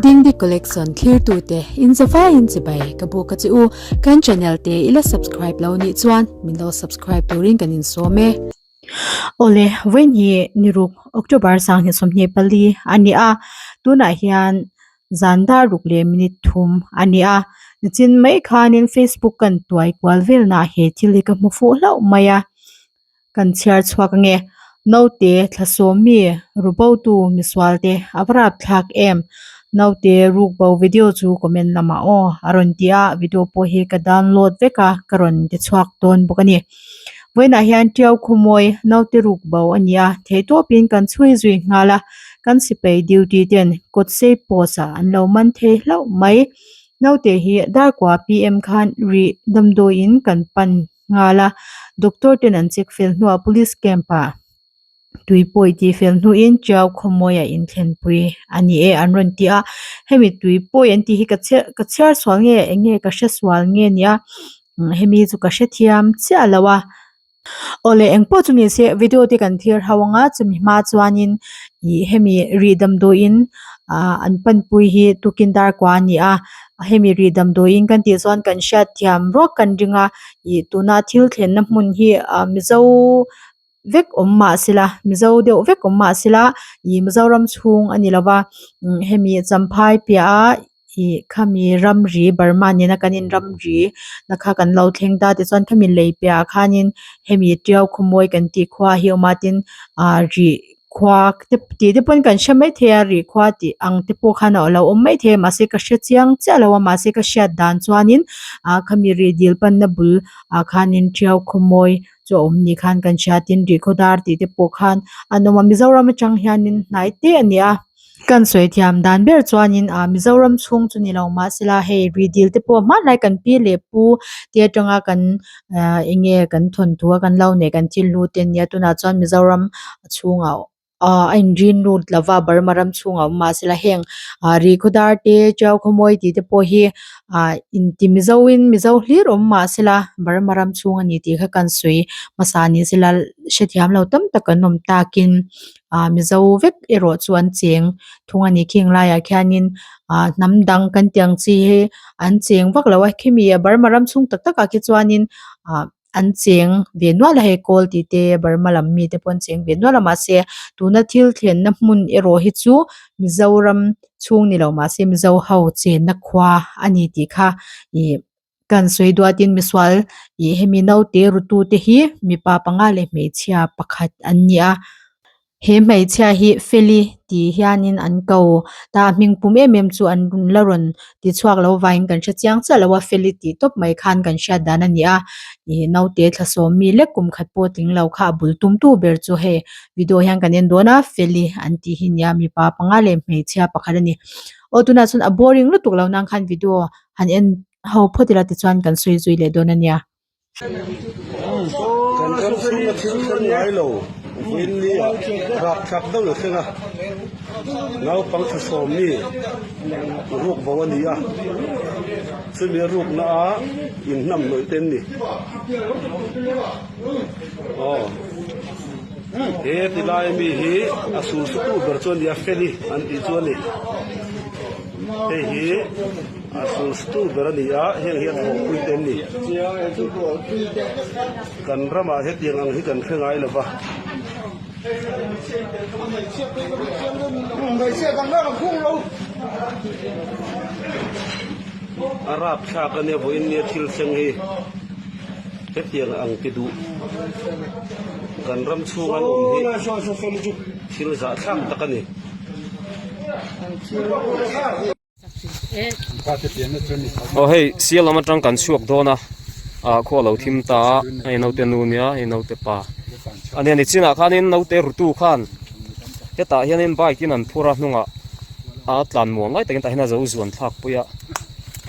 Dingdi Collection thlirtute in zavaiin chibai ka buk a che u. Kan channel te i la subscribe lo nih chuan min lo subscribe turin kan insawm e. Awle, vawiin hi niruk October 2024 a ni a, tunah hian zan dar ruk leh minute thum a ni a. Nichin mai khanin Facebook kan tuai kual velnaah he thil hi ka hmu fuh hlauh mai a. Kan chhiar chhuak ange. Naute thla sawmmi rubotu misualte a va rap thlak em? Naute rukbo video chu comment lamah aw a rawn ti a, video pawh hi ka download vek a, ka rawn ti chhuak dawn bawk a ni. Vawiinah hian Tiau Khawmawi naute rukbo a ni a, theihtawpin kan chhui zui nghal a, kan sipai duty ten kawtsei post ah an lo man thei hlauh mai. Naute hi Darkua PM khan rih damdawiin kan pan nghal a doctor ten an check fel hnuah police camp ah tui pawi tih fel hnuin tiau khawmawi a inthlenpui a ni e an rawn ti a hemi tui pawi an tih hi ka chhiar ka chhiar sual nge eng nge ka hre sual nge nia hemi chu ka hrethiam chiah lo a awle engpawh chu ni se video te kan thlir ho anga chumi hma chuanin ih hemi rih damdawiin ah an panpui hi tukin dar kua a ni a. Hemi rih damdawiin kan tih chuan kan hriat thiam ruak kan ring a ih tuna thil thlenna hmun hi ah mizo vek awm mah sela mizo deuh vek awm mah sela ih mizoram chhung a ni lo va umm hemi champhai piah a ih khami ramri burma nena kan in ramri na kha kan lo thleng ta tichuan khami lei piahah khanin hemi tiau khawmawi kan tih khua hi a awm a tin ah rih. Khua te tih te pawn kan hre maithei a rih khua tih ang te pawh khan a lo awm maithei a mahse ka hre chiang chiah lo a mahse ka hriat dan chuanin ah khami rih dil panna bul ah khanin tiau khawmawi chu a awm ni khan kan hria tin rih khaw dar tih te pawh khan an awm a mizoram atang hianin hnai te a ni a. Kan sawi thiam dan ber chuanin ah mizoram chhung chu ni lo mahsela hei rih dil te pawh hmanlai kan pi leh pu te atanga kan ah eng nge kan thawnthu a kan lo neih kan thil hlu te ania tunah chuan mizoram chhungah ah a inrin lut lova burma ram chhungah awm mahsela heng ah rih khaw dar te tiau khawmawi tih te pawh hi ah inti mizo in mizo hlir awm mahsela burma ram chhung a ni tih kha kan sawi hmasa ni sela hrethiam lo tam tak an awm takin ah mizo vek erawh chu an cheng thung a ni khing laiah khianin ah hnam dang kan tih ang chi hi an cheng vak lo a khimi a burma ram chhung tak takah khi chuanin ah an cheng ve nual a hei kawl tih te burma lam mi te pawh an cheng ve nual a mahse tuna thil thlenna hmun erawh hi chu mizoram chhung ni lo mahse mizo ho chenna khua a ni tih kha ih kan sawi duatin misual ih hemi naute rutu te hi mipa panga leh hmeichhia pakhat an ni a he hmeichhia hi feli tih hianin an ko ta a hming pum em em chu an la rawn ti chhuak lo vangin kan hre chiang chiah lo a feli tih tawp mai khan kan hriat dan a ni a ih naute thla sawm mi lek kum khat pawh tling lo kha a bul tum tu ber chu hei video hian kan en dawn a feli an tih hi nia mipa panga leh hmeichhia pakhat a ni aw tunah chuan a boring lutuk lo nang khan video han en ho phawt ila tichuan kan sawi zui leh dawn a nia. Kan ram chhunga thil thleng ngai lo vawiin ni ah rak thlak deuh a thleng a, naupang thla sawm mi ruk bo a ni a, chumi a rukna a inhnam hnawih te an ni. Aw he ti lai mi hi a sul sutu ber chu a ni a, Feli an tih chu a ni. Hei hi a sulstu ber a ni a, heng hi a thawhpui te an ni. Kan ramah hetiang ang hi kan hre ngai lo va. A rapthlak a nia vawiin nia thil thleng hi hetiang ang ti duh kan ram chhung an awm hi thil zahthlak tak a ni. Aw hei sial lam atang kan chhuak dawn a ah khua lo thim ta a hei naute nu nia hei naute pa a nia nichinah khanin naute rutu khan hetah hianin bike in an phur a hnungah a tlan muang lai takin tah hian a zo zuan thlak pui a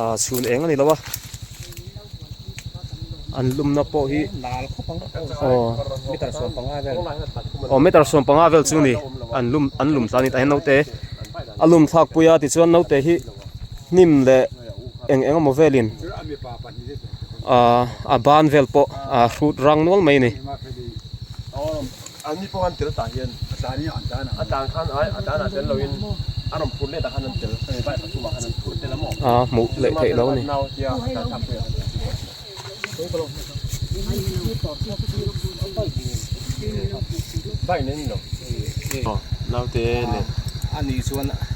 ah chhun eng a ni lo a. An lumna pawh hi aw aw meter 15 vel chu ni an lum an lum tlan a ni tah hian naute a lum thlak pui a tichuan naute hi hnim leh eng eng emaw velin ahh a ban vel pawh a hrut rang nual mai a ni. A hmuh leh theih lo a ni.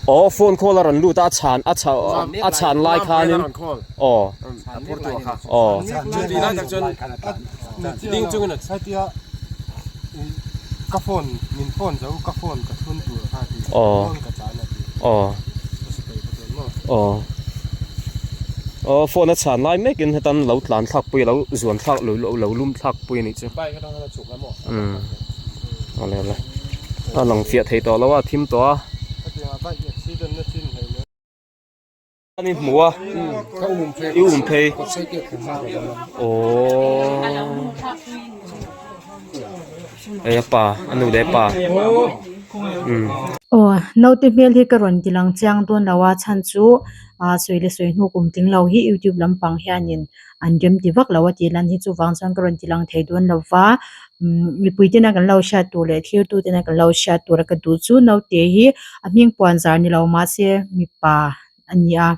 Aw phone call a rawn lut a a chhan a chho a chhan lai khanin aw aw. Aw aw aw aw phone a chhan lai mekin hetan lo tlan thlak pui a lo zuan thlak lo lo lum thlak pui a nih chu umm awle awle a lang fiah thei tawh lo a a thim tawh a. An in hmu a i um phei aww hei a pa a nu leh pa umm. Aw naute hmel hi ka rawn ti lang chiang dawn lo a chhan chu ah sawi leh sawi hnu kum tling lo hi youtube lampang hianin an rem ti vak lo a tih lan hi chuvang chuan ka rawn ti lang thei dawn lo va umm mipui tena kan lo hriat tur leh thlir tu tena kan lo hriat tur a ka duh chu naute hi a hming puan zar ni lo mahse mipa a ni a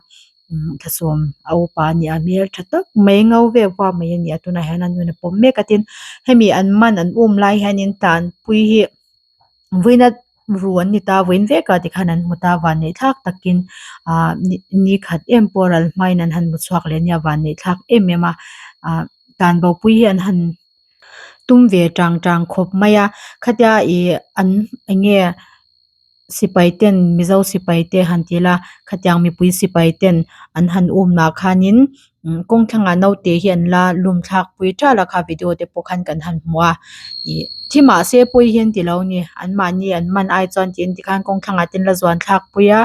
umm thlasawm a upa a ni a hmel tha tak mai ngo vel huam mai a ni a tunah hian a nun a pawm mek a tin hemi an man an um lai hianin tanpui hi vawiina ru an ni ta vawiin vek ah tikhan an hmu ta vanneih thlak takin ah ni khat em pawh ral hmain an han hmu chhuak leh ania vanneih thlak em em a ah tanbo pui hi an han tum ve tang tang khawp mai a khatia ih an eng nge sipai ten mizo sipai te han ti ila khatiang mipui sipai ten an han um lah khanin kawng thlangah naute hi an la lum thlak pui ṭal a kha video te pawh khan kan han hmu a ih thi mahse pawi hi an ti lo a ni an mahni an man ai chuan tiin tikhan kawng thlangah te an la zuan thlak pui a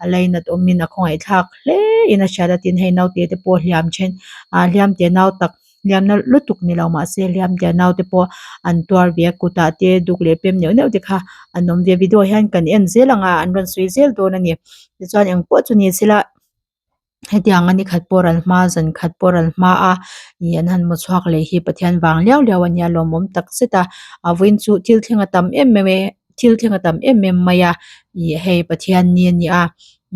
a lainat awmin a khawngaih thlak hle in a hriat a tin hei naute te pawh hliam then ah hliam te nau tak hliamna lutuk ni lo mahse hliam te naute pawh an tuar ve a kutah te duk leh pem neuh neuh te kha an awm ve a video ah hian kan en zel ang a an rawn sawi zel dawn a ni tichuan engpawh chu ni sela hetiang a ni khat pawh ral hma zan khat pawh ral hma a ih an han hmu chhuak leh hi Pathian vang liau liau a nia lawmawm tak zet a a vawiin chu thil thleng a tam em em e thil thleng a tam em em mai a ih hei Pathian ni a ni a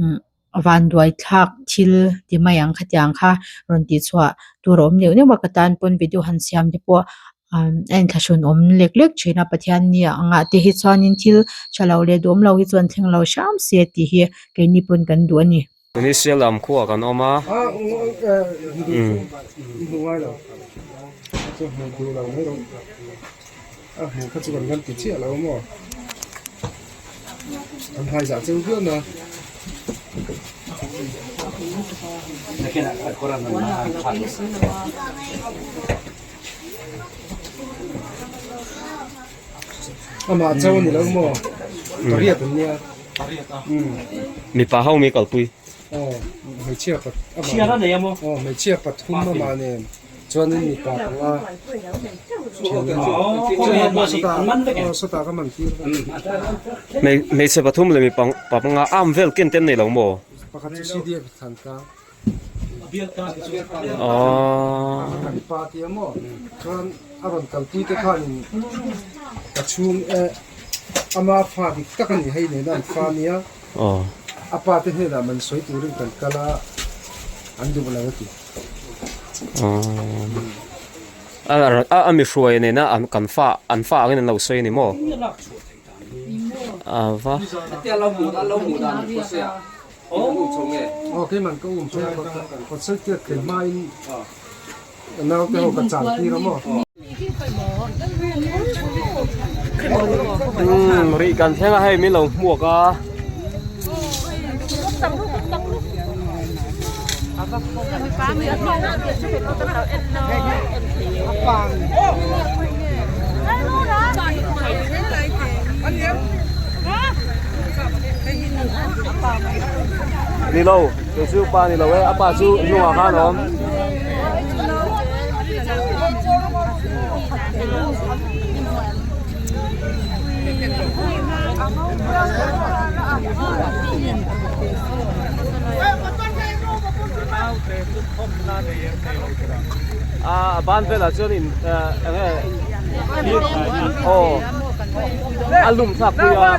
umm. Vanduai thlak thil ti mai ang khatiang kha rawn tih chhuah tur a awm neuh neuh a ka tan pawn video han siam te pawh a inthlahrun awm lek lek thin a Pathian ni angah te hi chuanin thil tha lo leh duhawm lo hi chuan thleng lo hram se tih hi keini pawn kan duh a ni. Tunisia lam khuaah kan awm a. Mipa ho mi kalpui. Hmeichhe pathum leh mipa panga arm vel ken te an nei lo maw? A mi hruai nena an kan fa an fa angin an lo sawi a ni maw? A va. Umm rih kan thleng a hei min lo hmuak a. Ni lo kei chu pa ni lo e a pa chu hnungah khan a awm. A ban velah chuan in eng nge aw a lum thlak pui a.